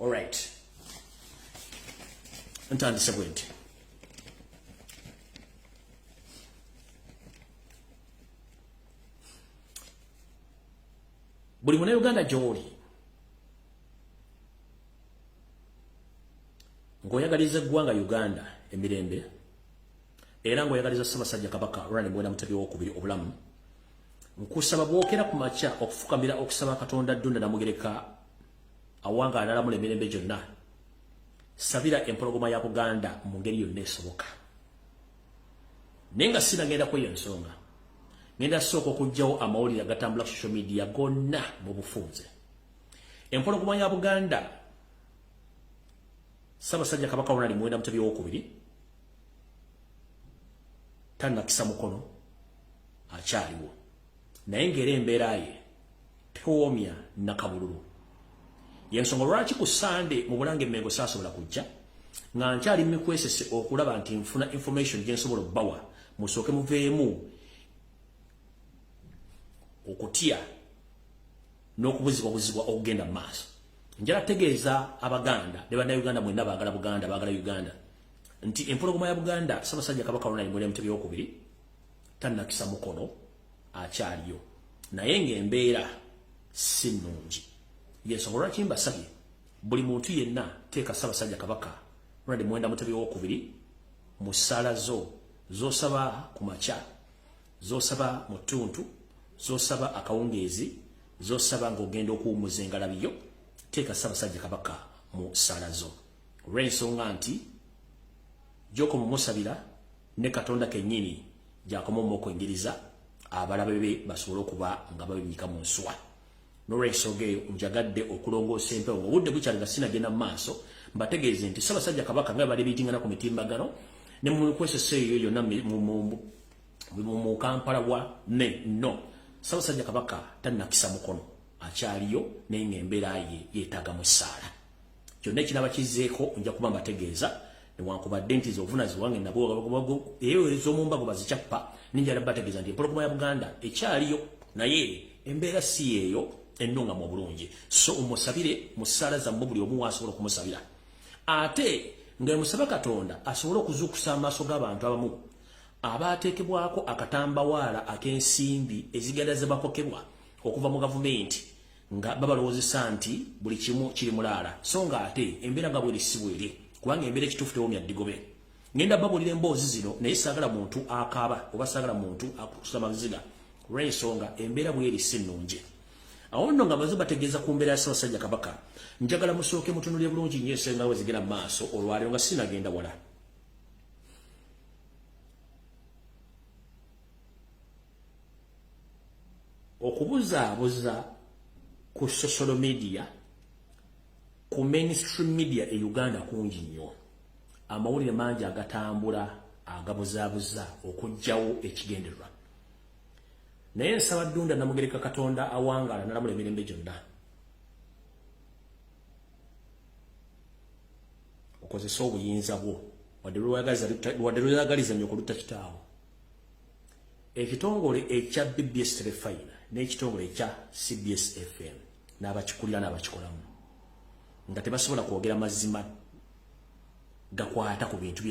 Alright, ntandise bwe nti buli Munnayuganda gy'oli ng'oyagaliza eggwanga Uganda emirembe, era ng'oyagaliza Ssaabasajja Kabaka Ronald Muwenda Mutebi owokubiri obulamu, nkusaba bwokera ku makya okufukamira okusaba Katonda Ddunda Namugereka awanga analamula emirembe gyonna, sabira empologoma ya Buganda mu ngeri yonna esoboka. Naye nga sinagenda kweyo ensonga, ngenda sooka okuggyawo amawulire agatambula ku social media gonna mu bufunze. Empologoma ya Buganda Ssaabasajja Kabaka Ronald Muwenda Mutebi owokubiri tannakisa mukono, akyaliwo, naye ng'era embeera ye tewoomya nakabululu. Yensonga lwaki ku Sande mu Bulange Mengo saasobola kujja, nga nkyali mikwesese okulaba nti nfuna information gye nsobola obbawa, musooke muveemu okutya n'okubuzibwabuzibwa okugenda mu maaso. Njala tegeeza Abaganda ne Bannayuganda mwenna baagala Buganda, baagala Uganda, nti empologoma ya Buganda Ssaabasajja Kabaka Ronald Muwenda Mutebi owokubiri tannakisa mukono, akyaliyo, naye ng'embeera si nnungi. Yensonga lwaki mbasabye buli muntu yenna teeka Ssaabasajja Kabaka Ronald Muwenda Mutebi owokubiri mu ssaala zo z'osaba ku makya, z'osaba mu ttuntu, z'osaba akawungeezi, z'osaba ng'ogenda okuwummuza engalabi yo. Teeka Ssaabasajja Kabaka mu ssaala zo, olw'ensonga nti gy'okoma omusabira ne Katonda kennyini gy'akoma okwengiriza abalabe be basobole okuba nga babinyika mu nsuwa. N'olwensonga eyo njagadde okulongoosa empewo obudde bukyali nga sinagenda mu maaso, mbategeeze nti Ssaabasajja Kabaka nga bali biitingana ku mitimbagano ne mu mikwesese eyo yonna mu Kampala wa ne no Ssaabasajja Kabaka tannakisa mukono, akyaliyo, naye ng'embeera ye yeetaaga mu ssaala. Kyonna ekinaba kizzeeko nja kuba mbategeeza, newankubadde nti z'obuvunaanyizibwa wange nabwo eyo ez'omu mbago bazikyappa, ninjala bategeeza nti empologoma ya Buganda ekyaliyo, naye embeera si yeeyo ennungamu obulungi. So omusabire mu ssaala zammwe, buli omu waasobola okumusabira, ate nga emusaba Katonda asobole okuzuukusa amaaso g'abantu abamu abaateekebwako akatambawaala ak'ensimbi ezigenda zibakokebwa okuva mu gavumenti, nga babalowoozesa nti buli kimu kiri mulaala, so nga ate embeera nga bweri si bweri, kubanga embeera ekituufu tewomya ddigobe. Ngenda babuulira emboozi zino, naye saagala muntu akaaba oba saagala muntu akutusa maziga, olw'ensonga embeera bweri si nnungi. Awo nno nga maze bategeeza ku mbeera ya Ssaabasajja Kabaka, njagala musooke mutunulire bulungi nnyo ensonga bwe zigenda mu maaso olwaleero nga sinagenda wala. Okubuzaabuza ku social media, ku mainstream media e Uganda kungi nnyo, amawulire mangi agatambula agabuzaabuza okuggyawo ekigendererwa. Naye nsaba Ddunda Namugereka Katonda awangaala nalamula emirembe gyonna okozese obuyinza bwo, wadde lweyagaliza nnyoko lutta kitaawo. Ekitongole ekya BBS Terefayina n'ekitongole ekya CBS FM n'abakikulira n'abakikolamu nga tebasobola kwogera mazima gakwata ku bintu.